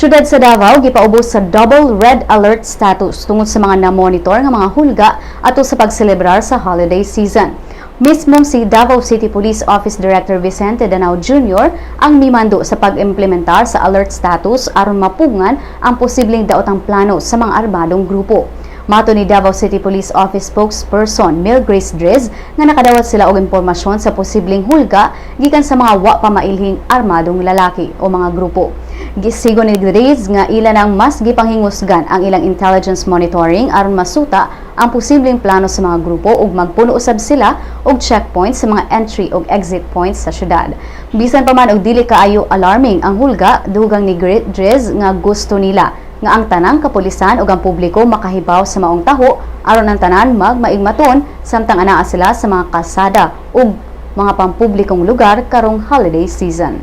Syudad sa Davao gipaubos sa double red alert status tungod sa mga na-monitor nga mga hulga ato sa pagselebrar sa holiday season. Mismong si Davao City Police Office Director Vicente Danao Jr. ang mimando sa pag-implementar sa alert status aron mapugngan ang posibleng daotang plano sa mga armadong grupo. Mato ni Davao City Police Office spokesperson Mil Grace Driz nga nakadawat sila og impormasyon sa posibleng hulga gikan sa mga wa pa mailhing armadong lalaki o mga grupo. Gisigo ni Driz nga ila nang mas gipanghingusgan ang ilang intelligence monitoring aron masuta ang posibleng plano sa mga grupo ug magpuno usab sila og checkpoints sa mga entry ug exit points sa syudad. Bisan pa man og dili kaayo alarming ang hulga, dugang ni Driz nga gusto nila nga ang tanang kapulisan ug ang publiko makahibaw sa maong taho aron ang tanan magmaigmaton samtang anaa sila sa mga kalsada ug mga pampublikong lugar karong holiday season.